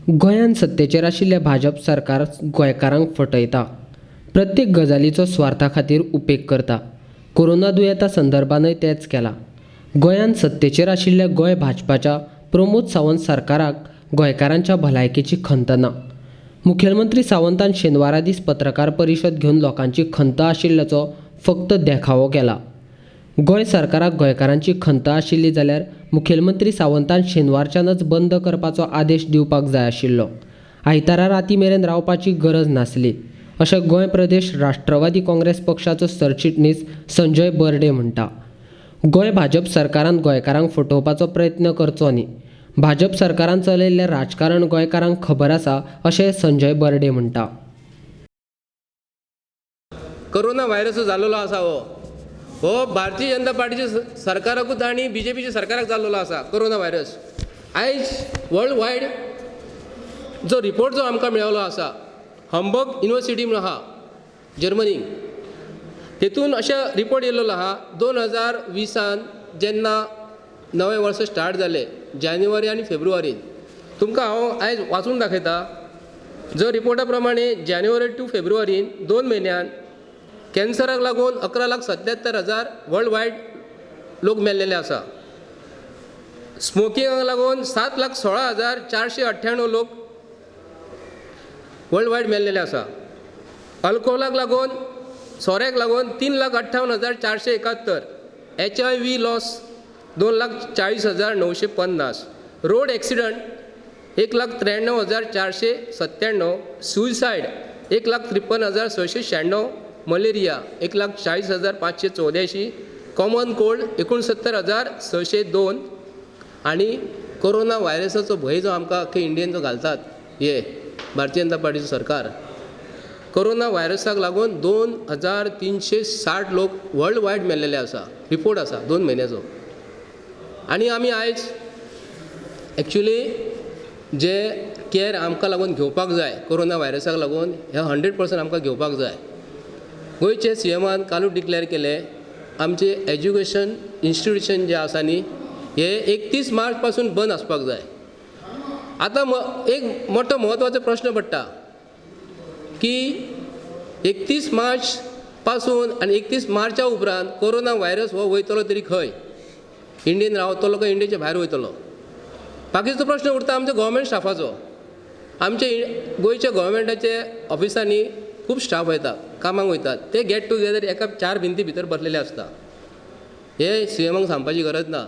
गोंयांत सत्तेचेर आशिल्लें भाजप सरकार गोंयकारांक फटयता, प्रत्येक गजालीचो स्वार्था खातीर उपेग करता. कोरोना दुयेंता संदर्भानय तेंच केलां. गोंयांत सत्तेचेर आशिल्ल्या गोंय भाजपाच्या प्रमोद सावंत सरकाराक गोंयकारांच्या भलायकेची खंत ना. मुखेलमंत्री सावंतान शेनवारा दीस पत्रकार परिशद घेवन लोकांची खंत आशिल्ल्याचो फक्त देखावो केला. गोंय सरकाराक गोंयकारांची खंत आशिल्ली जाल्यार मुखेलमंत्री सावंतान शेनवारच्यानच बंद करपाचो आदेश दिवपाक जाय आशिल्लो. आयतारा राती मेरेन रावपाची गरज नासली, अशें गोंय प्रदेश राष्ट्रवादी काँग्रेस पक्षाचो सरचिटणीस संजय बर्डे म्हणटा. गोंय भाजप सरकारान गोंयकारांक फटोवपाचो प्रयत्न करचो न्ही. भाजप सरकारान चलयल्लें राजकारण गोंयकारांक खबर आसा, अशें संजय बर्डे म्हणटा. कोरोना व्हायरस जाल्लो आसा हो भारतीय जनता पार्टीच्या सरकाराकूच आनी बीजेपीच्या सरकाराक जाल्लो आसा कोरोना व्हायरस. आयज वर्ल्ड वायड जो रिपोर्ट जो आमकां मेळिल्लो आसा, हंबर्ग युनिवर्सिटी म्हणून आहा जर्मनी, तेतून अशें रिपोर्ट येयल्लो आहा 2020 जेन्ना नवें वर्स स्टार्ट जालें जानेवारी आनी फेब्रुवारीन, तुमकां हांव आयज वाचून दाखयता. जो रिपोर्टा प्रमाणे जानेवारी टू फेब्रुवारीन 2 म्हयन्यान कॅन्सराक लागून 11,77,000 वर्ल्ड वायड लोक मेल्लेले आसा. स्मोकिंगाक लागून 7,16,498 लोक वर्ल्ड वायड मेल्लेले आसा. अल्कोहोलाक लागून, सोऱ्याक लागून 3,58,471, HIV loss 2,40,950, road accident 1,93,497, suicide 1,53,696, malaria 1,40,584, common cold 69,602 आनी कोरोना व्हायरसाचो भंय जो आमकां अख्खे इंडियेन जो घालतात हे भारतीय जनता पार्टीचो सरकार, कोरोना व्हायरसाक लागून 2,360 लोक वर्ल्ड वायड मेल्लेले आसा. रिपोर्ट आसा 2 म्हयन्याचो. आनी आमी आयज एक्चुली जे केअर आमकां लागून घेवपाक जाय कोरोना व्हायरसाक लागून, हे 100% आमकां घेवपाक जाय. गोंयचे सीएमान कालूच डिक्लेअर केलें आमचे एज्युकेशन इन्स्टिट्यूशन जे आसा न्ही हे 31 मार्च पासून बंद आसपाक जाय. आतां एक मोठो म्हत्वाचो प्रश्न पडटा की 31 मार्च पासून आनी 31 मार्चा उपरांत कोरोना व्हायरस हो वयतलो तरी खंय, इंडियेन रावतलो काय इंडियेच्या भायर वयतलो? बाकीचो प्रश्न उरता आमच्या गव्हर्मेंट स्टाफाचो. आमचे गोंयच्या गव्हर्मेंटाचे ऑफिसांनी खूब स्टाफ वयता, कामाक वयतात, ते गेट टुगेदर एका 4 भिंती भितर बसलेले आसता. हे सीएमाक सांगपाची गरज ना.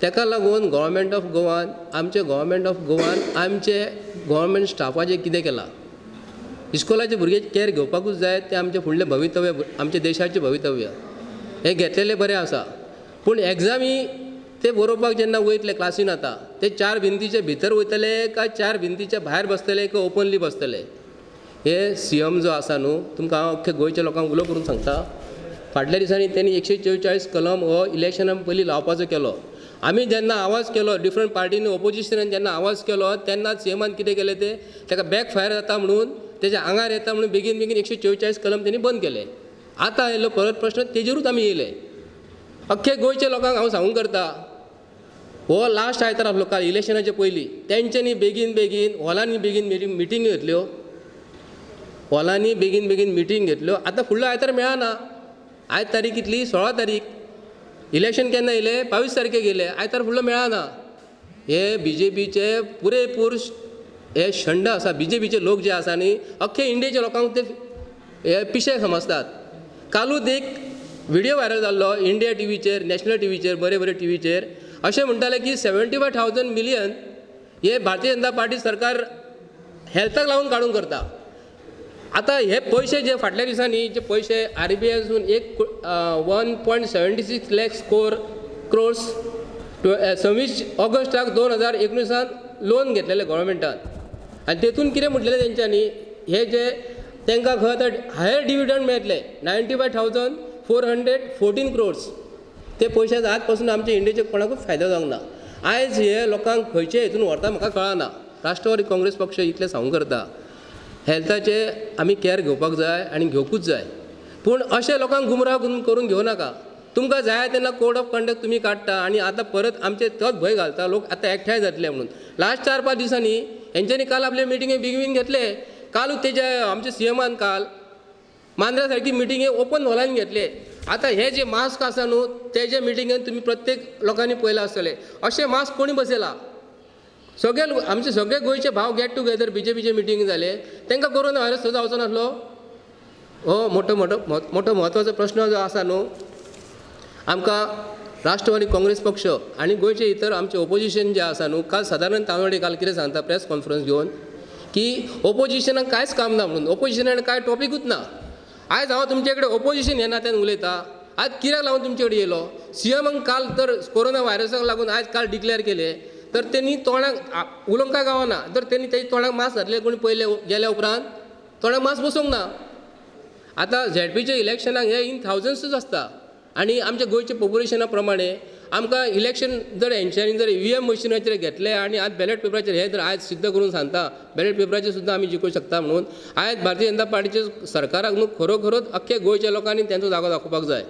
ताका लागून गव्हर्मेंट ऑफ गोवान, आमचे गव्हर्मेंट ऑफ गोवान आमचे गव्हर्मेंट स्टाफाचें कितें केलां, इस्कोलाचे भुरगे केअर घेवपाकूच जाय, ते आमचें फुडलें भवितव्य, आमच्या देशाचें भवितव्य, हें घेतलेलें बरें आसा. पूण एग्जामी ते बरोवपाक जेन्ना वयतले क्लासीन, आतां ते 4 भिंतीच्या भितर वयतले काय 4 भिंतीच्या भायर बसतले काय ओपनली बसतले, हे सीएम जो आसा न्हू, तुमकां हांव अख्खे गोंयच्या लोकांक उलो करून सांगता. फाटल्या दिसांनी तेणी 144 कलम हो इलेक्शना पयलीं लावपाचो केलो. आमी जेन्ना आवाज केलो, डिफरंट पार्टींनी ओपोजिशनान जेन्ना आवाज केलो तेन्ना सीएमान कितें केलें, ते ताका बॅक फायर जाता म्हणून, तेज्या आंगार येता म्हणून बेगीन बेगीन 144 कलम तेणी बंद केले. आतां आयलो परत प्रश्न, तेजेरूच आमी येयले. अख्खे गोंयच्या लोकांक हांव सांगूंक करता, हो लास्ट आयतार आसलो काल इलेक्शनाचे पयलीं, तेंच्यांनी बेगीन बेगीन हॉलांनी बेगीन बेगीन मिटींग घेतल्यो, हॉलांनी बेगीन बेगीन मिटींग घेतल्यो. आतां फुडलो आयतार मेळना. आयज तारीख कितली? 16 तारीख. इलेक्शन केन्ना येयलें? 22 तारखेक येयलें. आयतार फुडलो मेळना. हे बीजेपीचे पुरेपूर हे शंड आसा, बीजेपीचे लोक जे आसा न्ही, अख्खे इंडियेच्या लोकांक ते हे पिशे समजतात. कालूच एक व्हिडियो व्हायरल जाल्लो इंडिया टीव्हीचेर, नॅशनल टीव्हीचेर, बरे बरे टीव्हीचेर, अशें म्हणटाले की 75,000 मिलियन हे भारतीय जनता पार्टी सरकार हेल्थाक लागून काडून करता. आतां हे पयशे जे फाटल्या दिसांनी जे पयशे आरबीआयसून एक 1.76 लॅक्स क्रोर्स 26 ऑगस्टाक 2019 लोन घेतलेले गव्हर्मेंटान, आनी तेतून कितें म्हटलेलें तेंच्यांनी, हे जे तांकां खंय आतां हायर डिविडंड मेळटले 95,414 क्रोर्स. ते पयशे आज पासून आमच्या इंडियेचे कोणाकूच फायदो जावंक ना. आयज हे लोकांक खंयचे हितून व्हरता म्हाका कळना. राष्ट्रवादी काँग्रेस पक्ष इतलें सांगूंक करता, हेल्थाचे आमी केअर घेवपाक जाय आनी घेवकूच जाय, पूण अशें लोकांक गुमराह करून घेवं नाका. तुमकां जाय तेन्ना कोड ऑफ कंडक्ट तुमी काडटा आनी आतां परत आमचे तोच भंय घालता, लोक आतां एकठांय जातले म्हणून. लास्ट 4-5 दिसांनी हेंच्यांनी काल आपले मिटिंगे बिगवीन घेतले. कालूच तेजे आमचे सीएमान काल मांद्र्या सारकी मिटिंगे ओपन हॉलान घेतले. आतां हे जे मास्क आसा न्हू तेजे मिटिंगेन तुमी प्रत्येक लोकांनी पळयलां आसतलें. अशें मास्क कोणी बसयला? सगळे आमचे सगळे गोंयचे भाव गेट टुगेदर बीजेपीचे मिटींग जाले, तांकां कोरोना व्हायरस थंय जावचो नासलो? हो मोठो मोठो मोठो म्हत्वाचो प्रस्न जो आसा न्हू, आमकां राष्ट्रवादी काँग्रेस पक्ष आनी गोंयचे इतर आमचे ओपोजिशन जे आसा न्हू, काल सदानंद तानवडे काल कितें सांगता प्रेस कॉन्फरन्स घेवन की ओपोजिशनाक कांयच काम ना म्हणून, ओपोजिशनाक कांय टॉपिकूच ना. आयज हांव तुमचे कडेन ओपोजिशन ह्या नात्यान उलयतां. आयज कित्याक लागून तुमचे कडेन येयलो? सीएमान काल तर कोरोना व्हायरसाक लागून आयज काल डिक्लेर केले तर तेणी तोंडाक उलोवंक काय गावना, तर तेणी तेजे तोंडाक मास्क घातले कोणी पयले गेल्या उपरांत तोंडाक मास्क बसोवंक ना. आतां झेडपीच्या इलेक्शनाक हे इन थावजंड्सूच आसता आनी आमच्या गोंयच्या पोपुलेशना प्रमाणे आमकां इलेक्शन जर हेंच्यांनी जर ईव्हीएम मशिनाचेर घेतले आनी आज बॅलेट पेपराचेर हे जर आयज सिद्ध करून सांगता बॅलेट पेपराचेर सुद्दां आमी जिखूंक शकता म्हणून आयज भारतीय जनता पार्टीचे सरकाराक न्हू खरोखरोच अख्खे गोंयच्या लोकांनी तेंचो जागो दाखोवपाक जाय.